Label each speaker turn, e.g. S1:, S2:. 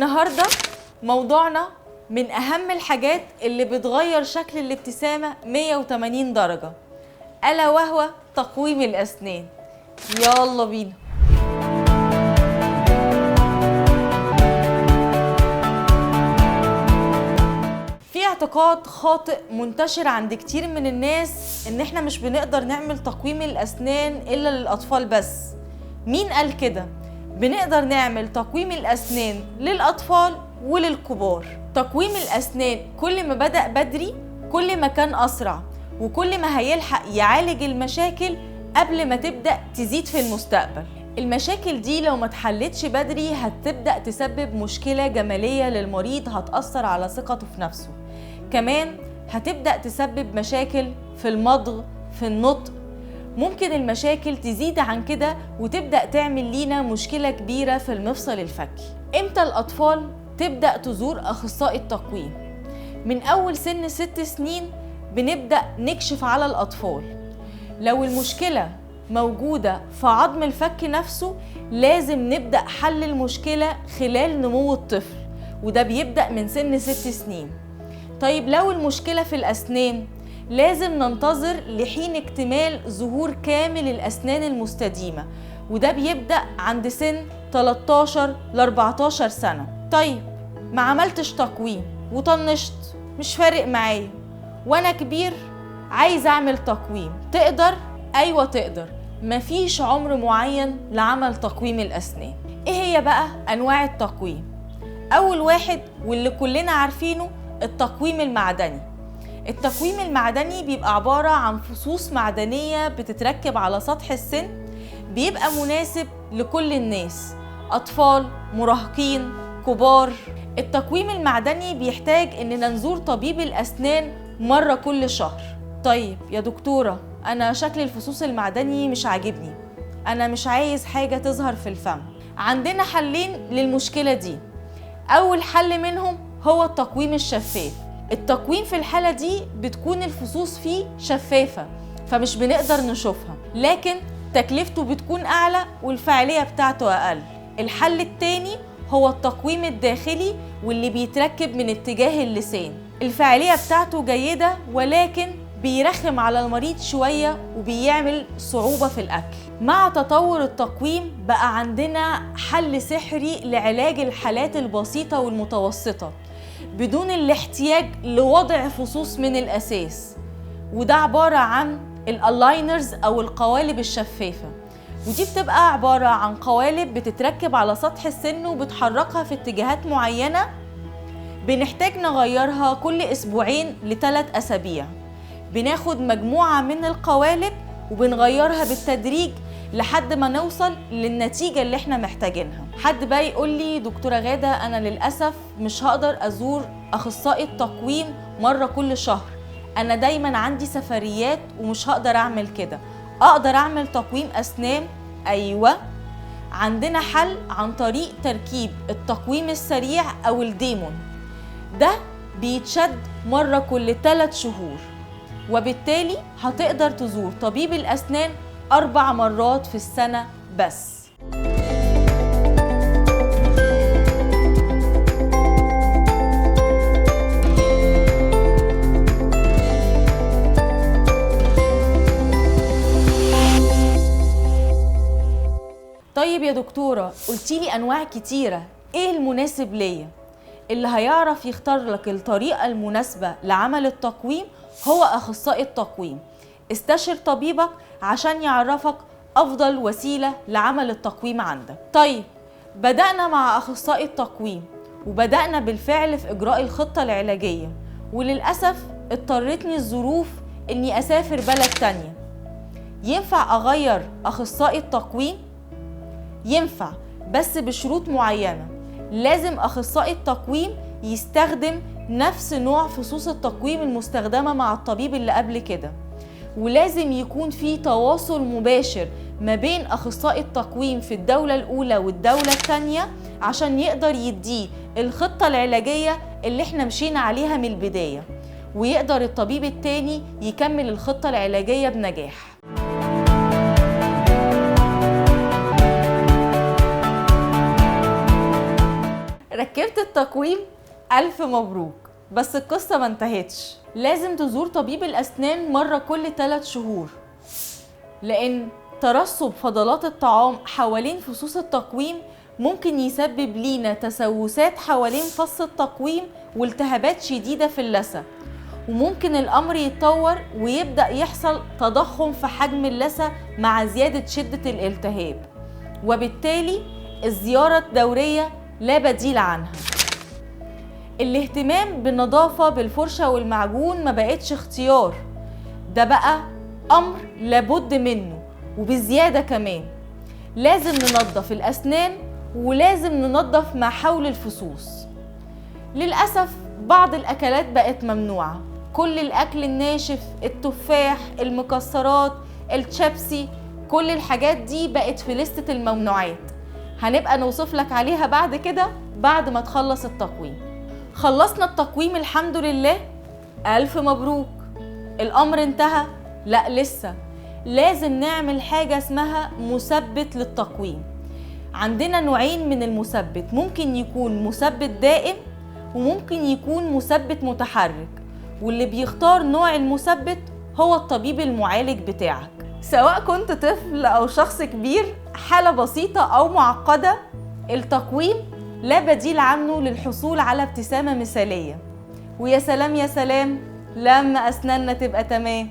S1: النهاردة موضوعنا من أهم الحاجات اللي بتغير شكل الابتسامة 180 درجة، ألا وهو تقويم الأسنان. يلا بينا. في اعتقاد خاطئ منتشر عند كتير من الناس ان احنا مش بنقدر نعمل تقويم الاسنان الا للاطفال بس. مين قال كده؟ بنقدر نعمل تقويم الاسنان للاطفال وللكبار. تقويم الاسنان كل ما بدأ بدري كل ما كان اسرع، وكل ما هيلحق يعالج المشاكل قبل ما تبدأ تزيد في المستقبل. المشاكل دي لو ما اتحلتش بدري هتبدأ تسبب مشكلة جمالية للمريض، هتأثر على ثقته في نفسه. كمان هتبدأ تسبب مشاكل في المضغ، في النطق. ممكن المشاكل تزيد عن كده وتبدأ تعمل لينا مشكلة كبيرة في المفصل الفكي. امتى الأطفال تبدأ تزور أخصائي التقويم؟ من أول سن 6 سنين بنبدأ نكشف على الأطفال. لو المشكلة موجودة في عظم الفك نفسه لازم نبدأ حل المشكلة خلال نمو الطفل، وده بيبدأ من سن 6 سنين. طيب لو المشكلة في الأسنان لازم ننتظر لحين اكتمال ظهور كامل الأسنان المستديمة، وده بيبدأ عند سن 13 ل 14 سنة. طيب ما عملتش تقويم وطنشت، مش فارق معايا، وأنا كبير عايز أعمل تقويم، تقدر؟ أيوة تقدر، مفيش عمر معين لعمل تقويم الأسنان. إيه هي بقى أنواع التقويم؟ أول واحد واللي كلنا عارفينه التقويم المعدني. التقويم المعدني بيبقى عبارة عن فصوص معدنية بتتركب على سطح السن، بيبقى مناسب لكل الناس، أطفال، مراهقين، كبار. التقويم المعدني بيحتاج إننا نزور طبيب الأسنان مرة كل شهر. طيب يا دكتورة، أنا شكل الفصوص المعدني مش عاجبني، أنا مش عايز حاجة تظهر في الفم. عندنا حلين للمشكلة دي. أول حل منهم هو التقويم الشفاف. التقويم في الحالة دي بتكون الفصوص فيه شفافة فمش بنقدر نشوفها، لكن تكلفته بتكون أعلى والفعالية بتاعته أقل. الحل التاني هو التقويم الداخلي واللي بيتركب من اتجاه اللسان. الفعالية بتاعته جيدة ولكن بيرخم على المريض شوية وبيعمل صعوبة في الأكل. مع تطور التقويم بقى عندنا حل سحري لعلاج الحالات البسيطة والمتوسطة بدون الاحتياج لوضع فصوص من الأساس، وده عبارة عن ال aligners أو القوالب الشفافة. ودي بتبقى عبارة عن قوالب بتتركب على سطح السن وبتحركها في اتجاهات معينة، بنحتاج نغيرها كل 2 ل 3 أسابيع. بناخد مجموعة من القوالب وبنغيرها بالتدريج لحد ما نوصل للنتيجة اللي احنا محتاجينها. حد بقى يقول لي دكتورة غادة أنا للأسف مش هقدر أزور أخصائي التقويم مرة كل شهر، أنا دايما عندي سفريات ومش هقدر أعمل كده، أقدر أعمل تقويم أسنان؟ أيوة، عندنا حل عن طريق تركيب التقويم السريع أو الديمون. ده بيتشد مرة كل 3 شهور، وبالتالي هتقدر تزور طبيب الأسنان 4 مرات في السنة بس. طيب يا دكتورة، قلتيلي أنواع كتيرة، إيه المناسب ليا؟ اللي هيعرف يختار لك الطريقة المناسبة لعمل التقويم هو أخصائي التقويم. استشر طبيبك عشان يعرفك أفضل وسيلة لعمل التقويم عندك. طيب بدأنا مع أخصائي التقويم وبدأنا بالفعل في إجراء الخطة العلاجية، وللأسف اضطرتني الظروف إني أسافر بلد تانية. ينفع أغير أخصائي التقويم؟ ينفع، بس بشروط معينة. لازم أخصائي التقويم يستخدم نفس نوع فصوص التقويم المستخدمة مع الطبيب اللي قبل كده، ولازم يكون في تواصل مباشر ما بين أخصائي التقويم في الدولة الأولى والدولة الثانية عشان يقدر يديه الخطة العلاجية اللي احنا مشينا عليها من البداية، ويقدر الطبيب التاني يكمل الخطة العلاجية بنجاح. ركبت التقويم، ألف مبروك، بس القصة ما انتهتش. لازم تزور طبيب الأسنان مرة كل 3 شهور، لأن ترسب فضلات الطعام حوالين فصوص التقويم ممكن يسبب لينا تسوسات حوالين فص التقويم والتهابات شديدة في اللثة، وممكن الأمر يتطور ويبدأ يحصل تضخم في حجم اللثة مع زيادة شدة الالتهاب، وبالتالي الزيارة الدورية لا بديل عنها. الاهتمام بالنظافة بالفرشة والمعجون ما بقتش اختيار، ده بقى أمر لابد منه، وبزيادة كمان لازم ننظف الأسنان ولازم ننظف ما حول الفصوص. للأسف بعض الأكلات بقت ممنوعة، كل الأكل الناشف، التفاح، المكسرات، الشيبسي، كل الحاجات دي بقت في لستة الممنوعات، هنبقى نوصف لك عليها بعد كده بعد ما تخلص التقويم. خلصنا التقويم الحمد لله، ألف مبروك. الأمر انتهى؟ لا لسه، لازم نعمل حاجة اسمها مثبت للتقويم. عندنا نوعين من المثبت، ممكن يكون مثبت دائم وممكن يكون مثبت متحرك، واللي بيختار نوع المثبت هو الطبيب المعالج بتاعك. سواء كنت طفل أو شخص كبير، حالة بسيطة أو معقدة، التقويم لا بديل عنه للحصول على ابتسامة مثالية. ويا سلام يا سلام لما أسناننا تبقى تمام.